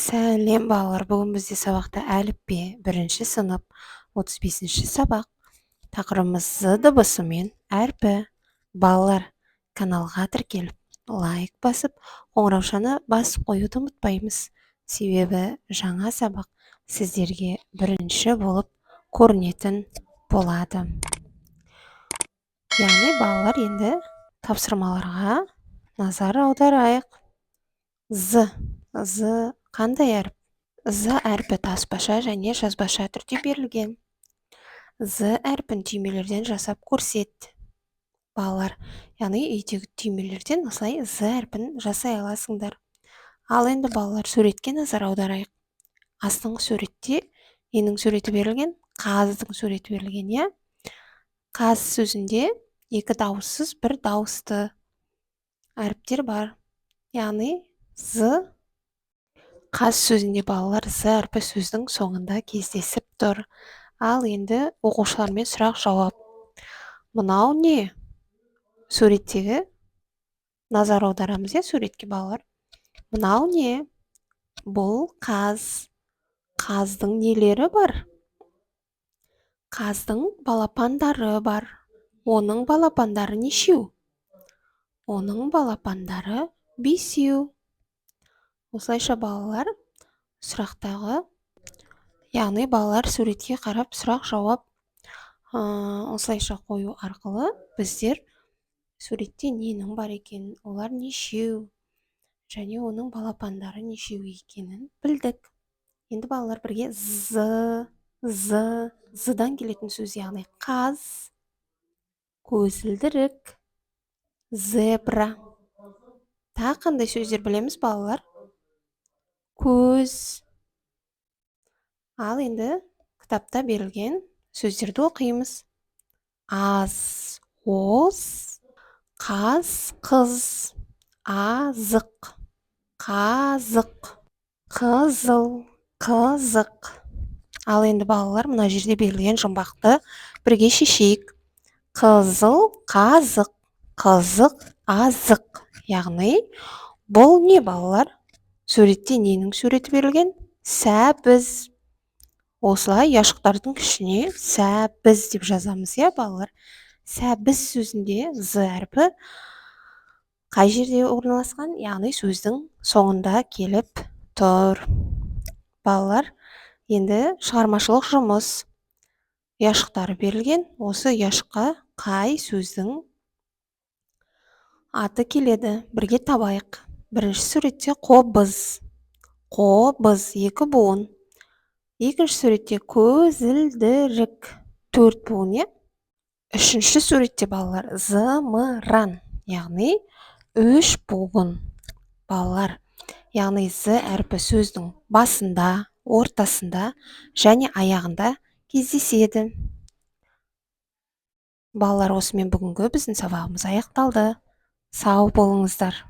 Сәлем, балалар! Бүгін бізде сабақта әліппе, бірінші сынып, 35-ші сабақ. Тақырыбымыз з дыбысы мен әрпі. Балалар, каналға тіркеліп, лайк басып, қоңыраушаны басып қоюды ұмытпаймыз. Себебі жаңа сабақ сіздерге бірінші болып көрінетін болады. Яғни, балалар, енді тапсырмаларға назар аударайық. З. З қандай әріп? З әрпі таспаша және жазбаша түрде берілген. З әрпін түймелерден жасап көрсет. Балалар, яғни үйдегі түймелерден осылай з әрпін жасай аласыңдар. Ал енді, балалар, суретке назар аударайық. Астыңғы суретте ненің суреті берілген? Қаздың суреті берілген, иә? Қаз сөзінде екі дауыссыз, бір дауысты әріптер бар. Яғни з. Қаз сөзінде, балалар, з әрпі сөздің соңында кездесіп тұр. Ал енді оқушылармен сұрақ жауап. Мынау не? Суреттегі назар аударамыз, иә, суретке, балалар. Мынау не? Бұл қаз. Қаздың нелері бар? Қаздың балапандары бар. Оның балапандары нешеу? Оның балапандары бесеу. Осылайша, балалар, сұрақтағы, яғни, балалар, суретке қарап сұрақ жауап осылайша қою арқылы біздер суретте ненің бар екенін, олар нешеу және оның балапандары нешеу екенін білдік. Енді, балалар, бірге з, з, здан келетін сөз, яғни қаз, көзілдірік, зебра. Тағы қандай сөздер білеміз, балалар? Көз. Ал енді кітапта берілген сөздерді оқимыз. Аз, оз, қаз, қыз, азық, қазық, қызыл, қызық. Ал енді, балалар, мына жерде берілген жұмбақты бірге шешейік. Қызыл қазық, қызық азық. Яғни бұл не, балалар? Суретте ненің суреті берілген? Сәбіз. Осылай ұяшықтардың ішіне сәбіз деп жазамыз, иә, балалар? Сәбіз сөзінде з әрпі қай жерде орналасқан? Яғни сөздің соңында келіп тұр. Балалар, енді шығармашылық жұмыс. Ұяшықтары берілген. Осы ұяшыққа қай сөздің аты келеді? Бірге табайық. Бірінші суретте қобыз. Қобыз, екі буын. Екінші суретте көзілдірік, төрт буын, иә? Үшінші суретте, балалар, зымыран, яғни үш буын. Балалар, яғни з әрпі сөздің басында, ортасында және аяғында кездеседі. Балалар, осымен бүгінгі біздің сабағымыз аяқталды. Сау болыңыздар!